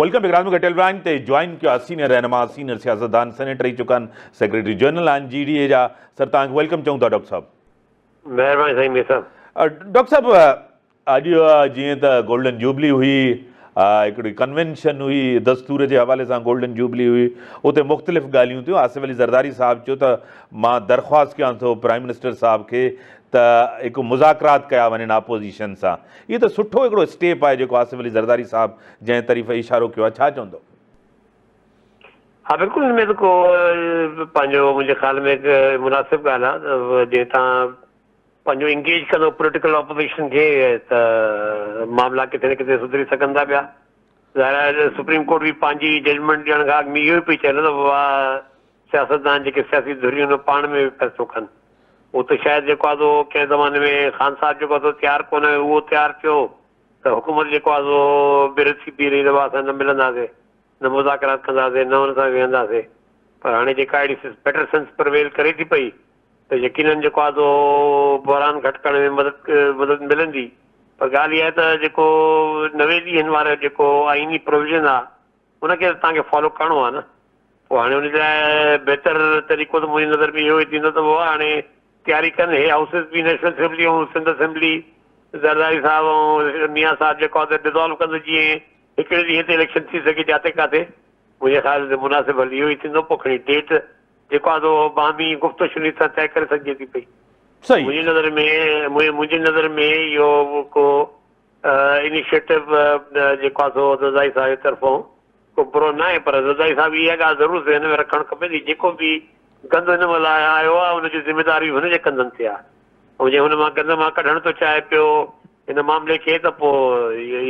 Welcome بگراد ۾ گهٽيل وائن تي join ڪيو آهي سينئر رهنما سينئر سياستدان سينيٽر رهي چڪا آهن سيڪريٽري جنرل آهن جي ڊي اي جا سر توهان کي welcome چئون ٿا ڊاڪٽر صاحب. مهرباني سائين مير صاحب. ڊاڪٽر صاحب اڄ جيئن ته گولڊن جوبلي هئي، هڪڙي ڪنوينشن هئي، دستور جي حوالي سان گولڊن جوبلي هئي، اتي مختلف ڳالهيون ٿيون، آصف علي زرداري صاحب چيو ته مان درخواست ڪيان ٿو پرائم منسٽر صاحب کي ته هڪ مذاڪرات ڪيا وڃن اپوزيشن سان، اهو ته سٺو هڪڙو اسٽيپ آهي جيڪو آصف علي زرداري صاحب جنهن طريف اشارو ڪيو آهي، ڇا چوندو؟ ها بلڪل ان ۾ ته ڪو پنهنجو منهنجي خيال ۾ هڪ مناسب ڳالهه آهي جنهن تان پنهنجو انگيج ڪندو پوليٽيڪل اپوزيشن کي ته معاملا ڪٿي نه ڪٿي سڌري سگهن ٿا پيا. ظاهر آهي سپريم ڪورٽ به پنهنجي ججمينٽ ڏيڻ کان اڳ ۾ اهو ئي پئي چئي نه ته بابا سياستدان جيڪي سياسي ڌريون آهن پاڻ ۾ فيصلو ڪن. هو ته شايد جيڪو آهي سو ڪنهن زماني ۾ خان صاحب جيڪو آهي سو تيار ڪونه هيو اهو تيار ٿيو ته حڪومت جيڪو آهي سو بر ٿي بيهي رهي ته بابا اسان نه ملنداسين نه مذاڪرات ڪنداسين نه ان سان ويهنداسين پر هاڻي جيڪا اهڙي بيٽر سينس پرويل ڪري ٿي پئي ته يقينن جيڪو آهي سو بحران گهٽ ڪرڻ ۾ مدد مدد ملندي پر ڳالهه اها آهي ته جيڪو 90 ڏينهن وارو جيڪو آئيني پروويزن آهي ان کي ته توهان کي فالو ڪرڻو آهي نه پوء هاڻي ان جي لاء بهتر طريقو ته منهنجي نظر ۾ اهو ئي ٿيندو ته بابا هاڻي تياري ڪن هي هائوسز به national assembly ۽ Sindh assembly Zardari صاحب ۽ ميان صاحب جيڪو آهي ڊزالو ڪندو جيئن هڪڙي ڏينهن تي اليڪشن ٿي سگهي جاتي ڪاٿي منهنجي خيال ۾ مناسب حل اهو ئي ٿيندو پوء کڻي ڊيٽ جيڪو آهي سو باهمي گفت و شنيد سان طئي ڪري سگهجي ٿي پئي. صحيح. منهنجي نظر ۾ منهنجي نظر ۾ اهو ڪو انيشيٽو جيڪو آهي سو زرداري صاحب جي طرفون ڪو برو ناهي پر زرداري صاحب کي اها ڳالهه ضرور ذهن ۾ رکڻ کپي ته جيڪو به گند هن مهل آيو آهي ان جي ذميداري هن جي ڪنڌن تي آهي ۽ جي هن مان گند مان ڪڍڻ ٿو چاهي پيو هن معاملي کي ته پوء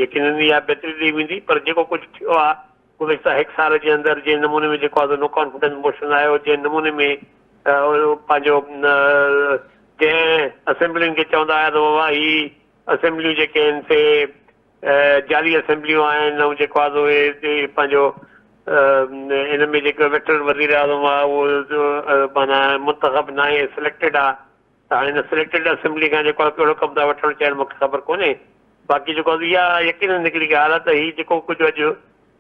يقينن اها بهتري ڏئي ويندي پر جيڪو ڪجهه ٿيو آهي گذشته هڪ سال جي اندر جنهن نموني ۾ جيڪو آهي سو نو ڪانفيڊنس موشن آيو، جنهن نموني ۾ پنهنجو جنهن اسيمبلين کي چوندا آيا ته بابا هي اسيمبليون جيڪي آهن سي جعلي اسيمبليون آهن ۽ جيڪو آهي سو اهي پنهنجو ان ۾ جيڪو ويٺل وزير اعظم آهي اهو معنيٰ منتخب ناهي سليڪٽيڊ آهي. ته هاڻي هن سليڪٽيڊ اسيمبلي کان جيڪو آهي ڪهڙو ڪم ٿا وٺڻ چاهين مون کي خبر ڪونهي باقي جيڪو آهي اها يقينن هڪڙي ڳالهه آهي ته هي جيڪو ڪجهه اڄ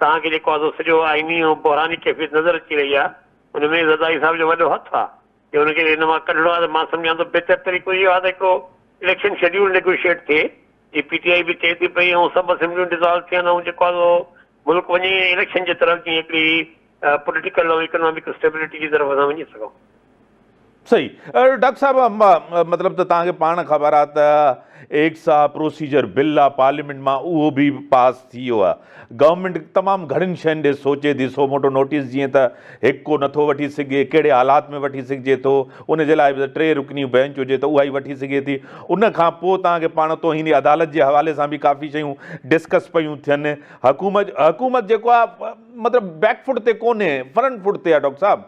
توهان کي جيڪو آهي سو سڄو آئيني ۽ بحراني ڪيفيت نظر اچي رهي آهي ان ۾ زرداري صاحب جو وڏو هٿ آهي جي ان کي ان مان ڪڍڻو آهي ته مان سمجهان ٿو بهتر طريقو اهو آهي ته هڪڙو اليڪشن شيڊيول نيگوشيئيٽ ٿئي جي پي ٽي آء به چئي ٿي پئي ۽ سڀ اسيمبليون ڊزالو ٿين ۽ جيڪو آهي سو ملڪ وڃي اليڪشن جي طرف جيئن هڪڙي پوليٽيڪل ۽ اڪنامڪ اسٽيبلٽي جي طرف اسان وڃي سگهون. صحيح ڊاڪٽر صاحب مطلب ته توهان کي پاڻ خبر آهي ته ايڪس آ پروسيجر بل آ پارليامينٽ مان اهو به پاس ٿي ويو آهي گورنمينٽ تمام گهڻين شين ڏي سوچي ٿي سو موٽو نوٽيس جيئن ته هڪ ڪو نٿو وٺي سگهي ڪهڙي حالات ۾ وٺي سگهجي ٿو ان جي لاء به ٽي رڪني بينچ هجي ته اها ئي وٺي سگهي ٿي ان کان پوء توهان کي پاڻ توهين عدالت جي حوالي سان به ڪافي شيون ڊسڪس پيون ٿين حڪومت حڪومت جيڪو آهي مطلب بيڪ فوٽ تي ڪونهي فرنٽ فوٽ تي آهي ڊاڪٽر صاحب.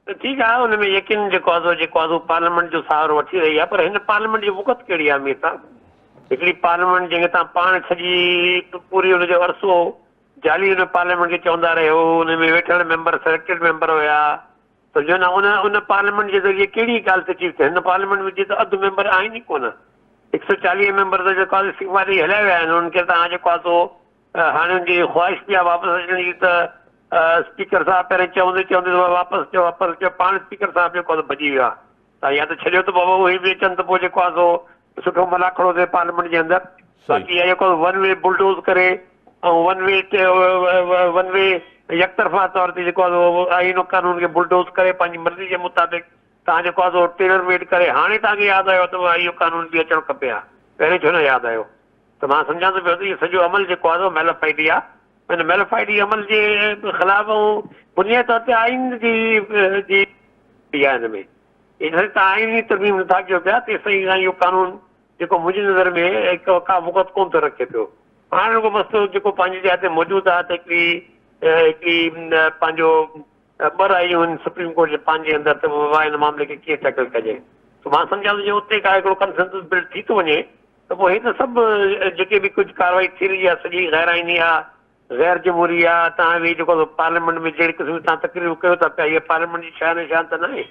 ته ٺيڪ آهي ان ۾ يقين جيڪو آهي سو جيڪو آهي سو پارليامينٽ جو سهارو وٺي رهي آهي پر هن پارليامينٽ جي وقت ڪهڙي آهي مير صاحب هڪڙي پارليامينٽ جنهن کي تان پاڻ سڄي پوري ان جو عرصو جعلي ان پارليامينٽ کي چوندا رهيو ان ۾ ويٺل ميمبر سليڪٽيڊ ميمبر هيا سمجهو نه ان ان پارليامينٽ جي ذريعي ڪهڙي ڳالهه ٿي اچيو ٿئي هن پارليامينٽ ۾ جي ته اڌ ميمبر آهن ئي ڪونه 140 ميمبر ته جيڪو آهي استعيفا ڏئي هليا ويا آهن انهن کي تان جيڪو آهي سو هاڻي ان جي خواهش به آهي واپس اچڻ جي ته اسپيڪر صاحب پهرين چوندي چوندي ته واپس اچو واپس اچو پاڻ اسپيڪر صاحب جيڪو آهي سو ڀڄي ويو آهي ته يا ته ڇڏيو ته بابا اهي به اچن ته پوء جيڪو آهي سو سٺو ملاکڙو ٿئي پارليامينٽ جي اندر باقي اها جيڪو ون وي بلڊوز ڪري ۽ ون وي ون وي يڪطرفا طور تي جيڪو آهي سو آئين و قانون کي بلڊوز ڪري پنهنجي مرضي جي مطابق تان جيڪو آهي سو ٽيلر ميڊ ڪري هاڻي تان کي ياد آيو ته اهو قانون به اچڻ کپي ها پهرين ڇو نه ياد آيو ته مان سمجهان ٿو پيو ته اهو سڄو عمل جيڪو آهي سو ميلافائڊي آهي. ان ميلافائڊي عمل جي خلاف ۽ بنيادي طور تي آئين جي جي آهي ان ۾ جيستائين توهان آئيني ترميم نٿا ڪيو پيا تيستائين اهو قانون جيڪو منهنجي نظر ۾ هڪ ڪا وقعت ڪونه ٿو رکي پيو. هاڻي رڳو مسئلو جيڪو پنهنجي جاء تي موجود آهي ته هڪڙي هڪڙي پنهنجو ٻه رايون آهن سپريم ڪورٽ جي پنهنجي اندر ته بابا ان معاملي کي ڪيئن ٽيڪل ڪجي. سو مان سمجهان ٿو جي اتي ڪا هڪڙو ڪنسنسس بلڊ ٿي ٿو وڃي ته پوء هي ته سڀ جيڪي به ڪجهه ڪارروائي ٿي رهي آهي سڄي غير آئيني آهي، غير جمهوري آهي، توهان ويهي جيڪو سو پارليامينٽ ۾ جهڙي قسم جون توهان تقريرون ڪيو ٿا پيا اها پارليامينٽ جي شان ۽ شان ته ناهي.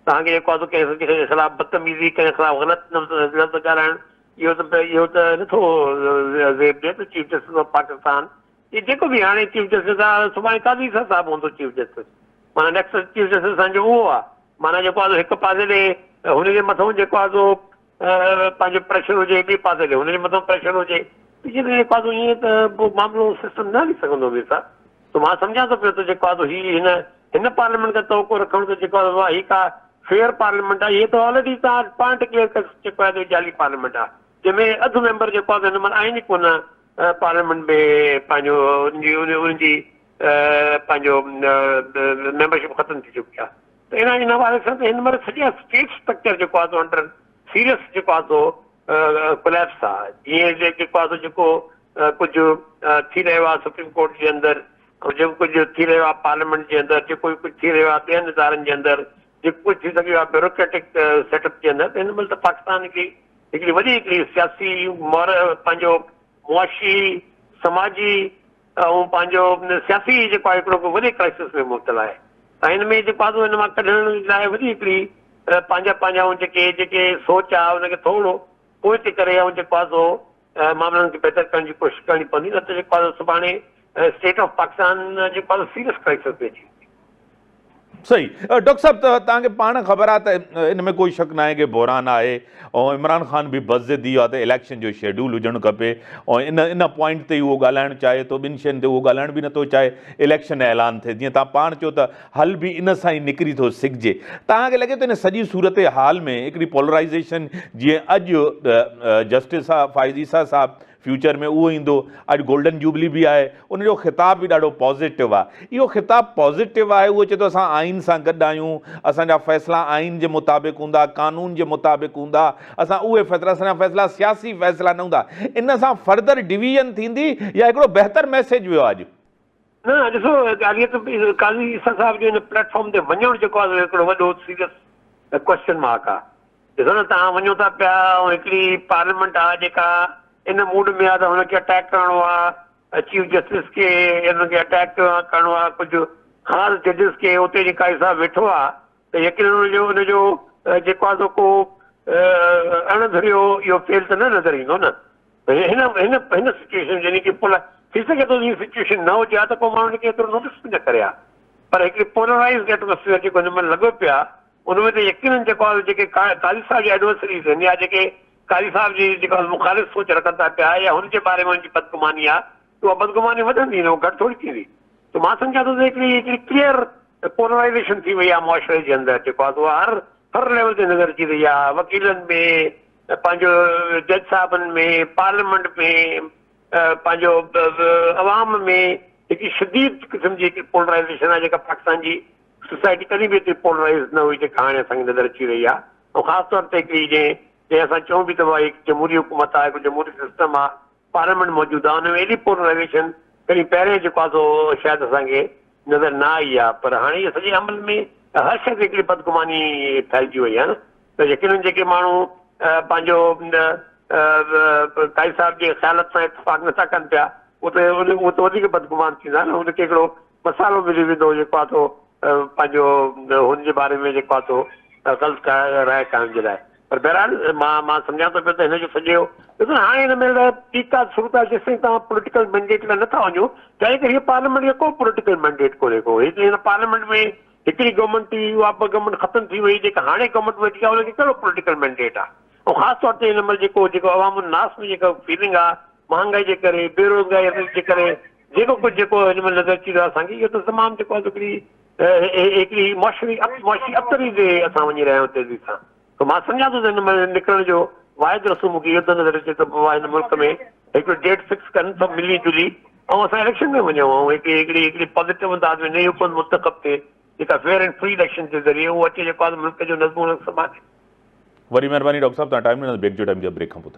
توهان کي جيڪو آهي سو ڪنهن جي خلاف بدتميزي، ڪنهن خلاف غلط لفظ ڳالهائڻ اهو ته اهو ته نٿو زيب ڏئي ته چيف جسٽس آف پاڪستان هي جيڪو به هاڻي چيف جسٽس آ سڀاڻي قاضي عيسيٰ صاحب هوندو چيف جسٽس معنيٰ نيڪسٽ چيف جسٽس اسان جو اهو آ معنيٰ جيڪو آ سو هڪ پاسي ڏي هن جي مٿئون جيڪو آ سو پنهنجو پريشر هجي ٻي پاسي ڏي هن جي مٿئون پريشر هجي ته جيڪڏهن جيڪو آ سو ائين ته پوء معاملو سسٽم نه هلي سگهندو مير صاحب ته مان سمجهان ٿو پيو ته جيڪو آ سو هي هن هن پارليامينٽ کان توقع رکڻ ته جيڪو آ سو هي ڪا فيئر پارليامينٽ آ هي ته آلريڊي توهان پاڻ ڊڪليئر ڪري چڪو آهي ته هي جعلي پارليامينٽ آ جنهن ۾ اڌ ميمبر جيڪو آ سو هن مهل آهن ئي ڪونه پارليامينٽ ۾ پنهنجو انهن جي پنهنجو ميمبرشپ ختم ٿي چڪي آهي ته ان ان حوالي سان ته هن مهل سڄا اسٽيٽ اسٽرڪچر جيڪو آهي سو انڊر سيريس جيڪو آهي سو ڪوليپس آهي جيئن جيڪو آهي سو جيڪو ڪجهه ٿي رهيو آهي سپريم ڪورٽ جي اندر جيڪو ڪجهه ٿي رهيو آهي پارليامينٽ جي اندر جيڪو ڪجهه ٿي رهيو آهي ٻين ادارن جي اندر جيڪو ڪجهه ٿي سگهيو آهي بيوروڪريٽڪ سيٽ اپ جي اندر ته هن مهل ته پاڪستان کي هڪڙي وڏي هڪڙي سياسي پنهنجو معاشي سماجي ۽ پنهنجو سياسي جيڪو آهي هڪڙو وڏي ڪرائسس ۾ مبتلا آهي ۽ هن ۾ جيڪو آهي هن مان ڪڍڻ لاء وڏي هڪڙي پنهنجا پنهنجا ۽ جيڪي جيڪي سوچ آهي ان کي ٿورو پوئتي ڪري ۽ جيڪو آهي سو معاملن کي بهتر ڪرڻ جي ڪوشش ڪرڻي پوندي نه ته جيڪو آهي سڀاڻي اسٽيٽ آف پاڪستان جيڪو آهي سيريس ڪرائسس ۾ اچي ويندي. صحيح ڊاڪٽر صاحب ته توهان کي پاڻ خبر آهي ته ان ۾ ڪوئي شڪ ناهي ڪي بحران آهي ۽ عمران خان به بضدي آهي ته اليڪشن جو شيڊول هجڻ کپي ۽ ان ان پوائنٽ تي اهو ڳالهائڻ چاهي ٿو ٻن شين تي اهو ڳالهائڻ به نٿو چاهي اليڪشن اعلان ٿئي جيئن توهان پاڻ چيو ته حل به ان سان ئي نڪري ٿو سگهجي توهان کي لڳي ٿو ان سڄي صورتحال ۾ هڪڙي پولرائيزيشن جيئن اڄ جسٽس فائز عيسيٰ صاحب فيوچر ۾ اهو ايندو، اڄ گولڊن جوبلي به آهي، ان جو خطاب به ڏاڍو پازيٽو آهي، اهو خطاب پازيٽو آهي، اهو چئي ٿو اسان آئين سان گڏ آهيون، اسان جا فيصلا آئين جي مطابق هوندا، قانون جي مطابق هوندا، اسان اهي فيصلا، اسان جا فيصلا سياسي فيصلا نه هوندا، ان سان فردر ڊويزن ٿيندي يا هڪڙو بهتر ميسيج ويو آهي اڄ؟ نه ڏسو ڳالهه هيء ته قاضي عيسيٰ صاحب جو ان پليٽ فارم تي وڃڻ جيڪو آهي سو هڪڙو وڏو سيريس ڪوئسچن مارڪ آهي. ڏسو نه توهان وڃو ٿا پيا ۽ هڪڙي پارليامينٽ آ جيڪا ان موڊ ۾ آ ته هن کي اٽيڪ ڪرڻو آ چيف جسٽس کي هن کي اٽيڪ ڪرڻو آ ڪجهه خاص ججز کي اتي جي قاضي صاحب ويٺو آ ته يقينن ان جو ان جو جيڪو آ سو ڪو اڻ ڌريو اهو فعل ته نه نظر ايندو نه هن هن هن سچويشن يعني ڪي پول ٿي سگهي ٿو هي سچويشن نه هجي ها ته ڪو ماڻهو هن کي ايترو نوٽس به نه ڪري ها پر هڪڙي پولرائزڊ ايٽماسفيئر جيڪو هن مهل لڳو پيو آ ان ۾ ته يقينن جيڪو آهي جيڪي قاضي صاحب جي ايڊورسريز آهن يا جيڪي قاضي صاحب جي جيڪو آهي مخالف سوچ رکن ٿا پيا يا هن جي باري ۾ هن جي بدگماني آهي ته اها بدگماني وڌندي نه گهٽ ٿوري ٿيندي ته مان سمجهان ٿو ته هڪڙي هڪڙي ڪليئر پولرائيزيشن ٿي وئي آهي معاشري جي اندر جيڪو آهي اها هر هر ليول تي نظر اچي رهي آهي وڪيلن ۾ پنهنجو جج صاحبن ۾ پارليامينٽ ۾ پنهنجو عوام ۾ هڪ شديد قسم جي هڪڙي پولرائيزيشن آهي جيڪا پاڪستان جي سوسائٽي ڪڏهن به ايتري پولرائيز نه هئي جيڪا هاڻي اسان کي نظر اچي رهي آهي ۽ خاص طور تي هڪڙي جنهن جنهن اسان چئون به ته اها هڪ جمهوري حڪومت آهي هڪ جمهوري سسٽم آهي پارليامينٽ موجود آهي ان ۾ ايڏي پولرائيزيشن ڪڏهن پهرين جيڪو آهي سو شايد اسان کي نظر نه آئي آهي پر هاڻي اهي سڄي عمل ۾ هر شيء تي هڪڙي بدگماني ڦهلجي وئي آهي نه ته يقينن جيڪي ماڻهو پنهنجو قائد صاحب جي خيالت سان اتفاق نٿا ڪن پيا اهي ته اهي ته وڌيڪ بدگمان ٿيندا نه ان کي هڪڙو مسالو ملي ويندو جيڪو آ سو پنهنجو هن جي باري ۾ جيڪو آ سو غلط راء قائم جي لاء پر بهرحال مان مان سمجهان ٿو پيو ته هن جو سڄو ڏسو نه هاڻي هن مهل ٺيڪ آ صورتحال جيستائين توهان پوليٽيڪل مينڊيٽ لاء نٿا وڃو چاهي ته هي پارليامينٽ جو ڪو پوليٽيڪل مينڊيٽ ڪونهي ڪو هي هن پارليامينٽ ۾ هڪڙي گورنمينٽ هئي اها به گورنمينٽ ختم ٿي وئي جيڪا هاڻي گورنمينٽ ويٺي آ ان کي ڪهڙو پوليٽيڪل مينڊيٽ آ ۽ خاص طور تي هن مهل جيڪو جيڪو عوام الناس ۾ جيڪا فيلنگ آ مهانگائي جي ڪري، بيروزگاري جي ڪري جيڪو ڪجهه جيڪو هن ۾ نظر اچي رهيو آهي اسان کي اهو ته تمام جيڪو آهي هڪڙي هڪڙي معاشري معاشي ابتري تي اسان وڃي رهيا آهيون تيزي سان ته مان سمجهان ٿو ته هن ۾ نڪرڻ جو واحد رستو مون کي اهو ٿو نظر اچي ته بابا هن ملڪ ۾ هڪڙو ڊيٽ فڪس ڪن سڀ ملي جلي ۽ اسان اليڪشن ۾ وڃون ۽ هڪڙي هڪڙي هڪڙي پازيٽو انداز ۾ نئين حڪومت منتخب ٿئي جيڪا فيئر اينڊ فري اليڪشن جي ذريعي اهو اچي جيڪو آهي ملڪ جو نظم و نسق سنڀالي. وڏي مهرباني ڊاڪٽر صاحب توهان ٽائيم ڏنو بريڪ جو ٽائيم ٿيو بريڪ کان پوء.